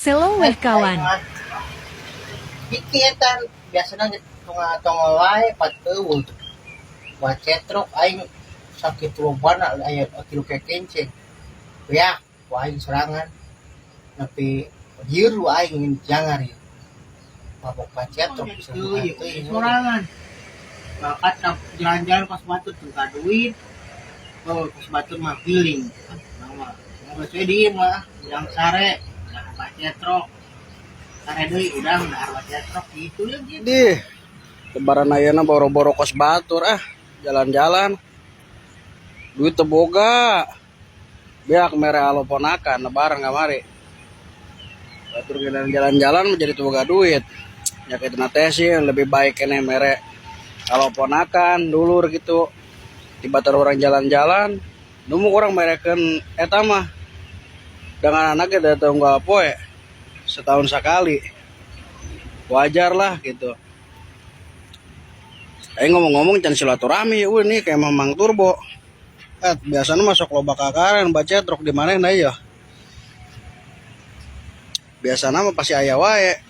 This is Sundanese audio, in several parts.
Selo weh kawan. Iki eta biasana tunggal wae pat eueuh. Bacetrok aing sakitu lobana aya kilu kekenceng. Beak ku aing sorangan nepi lieur aing jangar ieu. Mabok bacetrok bisa teuing sorangan. Bakat jalan-jalan pas batur teu duit. Oh, pas batur mah feeling. Mama, geus we di mah urang sare, dahar bacetrok. Sare deui urang dahar bacetrok gitu ya gitu. Di lebaran ayeuna boro-boro kos batur ah, jalan-jalan. Duit teu boga. Beak mere alo ponakan lebaran kamari. Batur jalan-jalan menjadi teu boga duit. Ya kitu teh sih lebih baik keneh mere alo ponakan dulur gitu. Di batur orang jalan-jalan, nu urang merekeun eta mah. Dengan anak kita tunggal poe setahun sekali. Wajar lah gitu. Ngomong-ngomong can silaturahmi, nih kayak Mamang Turbo. Biasanya masuk loba kakaren bacetrok di mana ya. Biasanya mah pasti aya wae.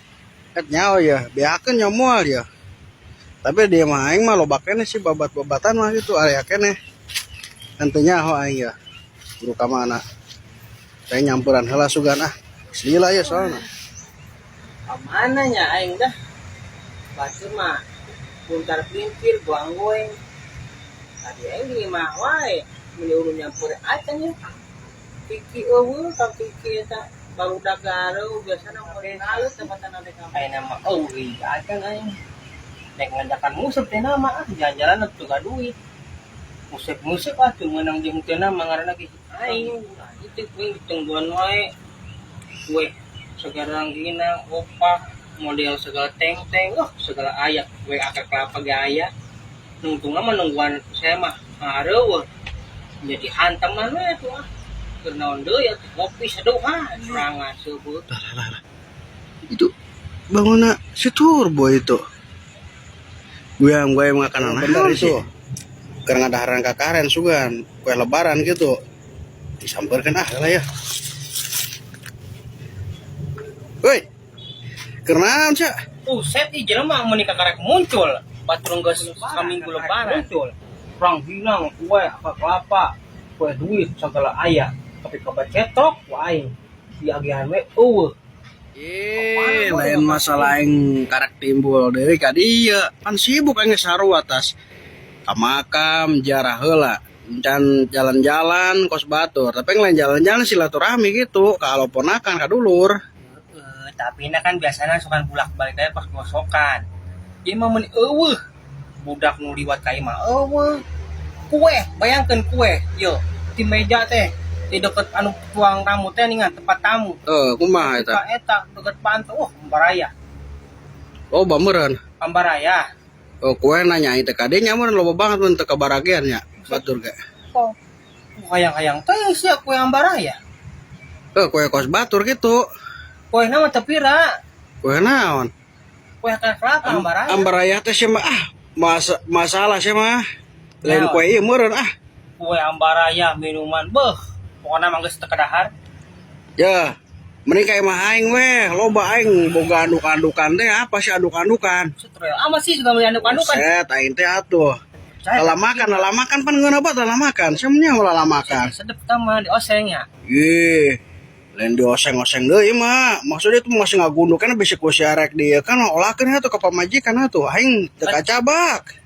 Nyaho ya, beakeun nya moal ya. Tapi dia mah aing mah loba keneh sih babat-babatan mah gitu aya keneh. Nantinya ho aing ya. Guru ka mana? Saya nyamperan heula sugan ah. Lila ya soalnya. Kamana nya aing dah? Batur mah buntar pimpir buang goeng. Tadi aing di imah wae, meuni urun nyampur acan ya. Kiki eueuh ka Kiki eta barudak gareuh biasana mun alus tempatan ade ka. Ayeuna mah eueuh acan aing. Rek ngajakan musep teh nama ah jalan-jalan teu boga duit. Musep-musep ah teu meunang jeung teu nama ngaranna ge aing. Itu kuing ditungguan wae. Kue segala rangginang, opak, model segala teng-teng, wah segala aya, kue akar kelapa ge aya. Nungtungna mah nungguan saya mah hareueuh. Jadi hantaman we atuh ah. Keur naon deui atuh ngopi seduhan sorangan seubeut. Lah, lah, lah. Itu bangunna si Turbo itu. Gue yang makanan bener itu. Keur ngadaharan kakaren sugan, kue lebaran gitu. Disampeurkeun ah lah ya. Woi. Keur naon sia? Buset ih jelema mun kakarek muncul. Batur geus saminggu lebaran muncul. Rangginang, kue, apa kelapa, kue duit segala aya. Tapi kabacetrok ku aing. Diagihan we eueuh. Lain masalah aing karek timbul deui ka dieu. Pan sibuk aing sarua atas ka makam jarah heula. Can jalan-jalan kos batur, tapi lain jalan-jalan silaturahmi gitu, ka ponakan ka dulur. Heeh, tapi na kan biasanya suka bulak-balik aja pas gosokan. Ieu mah meuni eueuh. Budak nu liwat ka imah eueuh. Kue, bayangkeun kue, yo di meja teh di deket anu tuang tamu teh ningan tempat tamu. Kumaha eta? Eta eta deket pantu, wah Ambaraya. Oh, bameureun. Ambaraya. Oh, kue nanya aing teh kade nya meureun loba banget mun teu kabaragean nya batur ge. Oh, hayang-hayang teh sia kue Ambaraya. Kue kos batur gitu. Kue nama teu pira? Kue naon? Kue akar kelapa Ambaraya. Ambaraya teh sia mah ah masalah sia mah. Lain kue ieu meureun ah. Kue Ambaraya minuman beuh. Pokona mah geus teu kadahar. Ya, mending kayak mah aing weh, loba aing boga anduk-andukan teh apa sih anduk-andukan? Setrel amat sih suka beli anduk-andukan. Set aing teh atuh. Lala makan pan ngeunah banget lala makan. Semuanya lala makan. Sedep tama di oseng ya. Ih, lain di oseng-oseng deui mah. Maksudnya itu masih ngagunduk kan bisa ku siarek dia kan olahkeun atuh ka pamajikan atuh aing teu kacabak.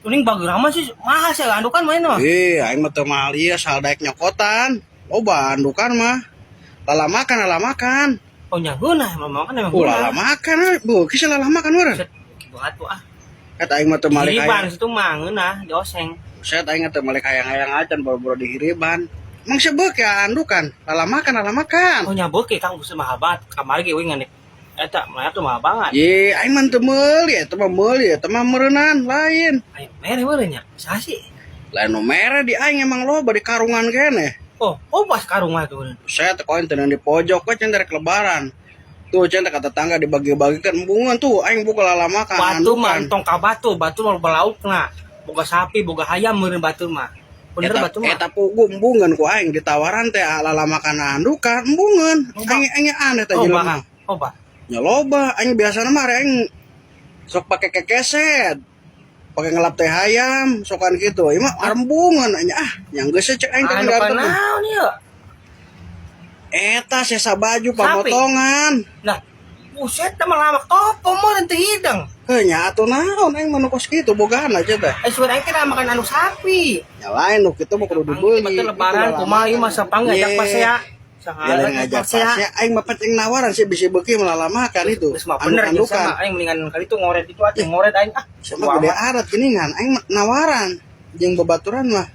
Kuning bagus amat sih, mahal sih andukan main mah. Ih, aing mah teu mahal ieu sal daek nyokotan. Loba andukan mah. Lala makan, lala makan. Oh nya geunah, mah makan emang. Oh, lala makan, bu, kisah lala makan meureun. Set, banget tuh ah. Eta aing mah teu malik hayang. Situ mah ngeunah di oseng. Set aing teu malik hayang-hayang acan boro-boro dihiriban. Emang sebeuk ya andukan, lala makan, lala makan. Oh nya beuki Kang, buset mahal banget. Kamari ge we ngan eta mah tuh mahal banget. Ye, aing mah teu meuli, eta mah meuli, eta mah meureunan lain. Aing mere meureun nya. Saha sih? Lain nu mere di aing emang loba di karungan keneh. Oh, oh pas karungan tuh. Saya teh koin teu di pojok we can rek lebaran. Tuh can ka tetangga dibagi-bagikan embungan tuh aing buka lala makan. Batu mah entong ka batu, batu mah loba laukna. Boga sapi, boga hayam meureun batu mah. Bener Eta, batu mah. eta pugu embungeun ku aing ditawaran teh lalamakan andukan embungeun. Aing aing aneh teh Oh, jelema. bah. Oh, bah. Nya loba aing biasana mah aing sok pake kekeset. Pake ngelap teh hayam, sokan gitu. Ieu mah embungeun aing ah, yang geus cek aing teh Anu diantar. naon ieu? Eta sesa baju Sapi. pamotongan. Lah, buset teh mah lamak topo mah teu hidang. Heuh nya atuh naon aing mah nu kos kitu bogaan aja teh. Eh, suara aing teh makan anu sapi. Ya lain nu kitu mah kudu dibeli. Betul lebaran kumaha ieu masa pang ngajak pasea. Ya lain ngajak pasea aing mah penting nawaran sih bisi beuki melalamakan itu. Geus mah bener jeung sama aing mendingan kali itu ngoret itu atuh ngoret aing ah. Sama gede arat geningan aing mah nawaran jeung babaturan mah.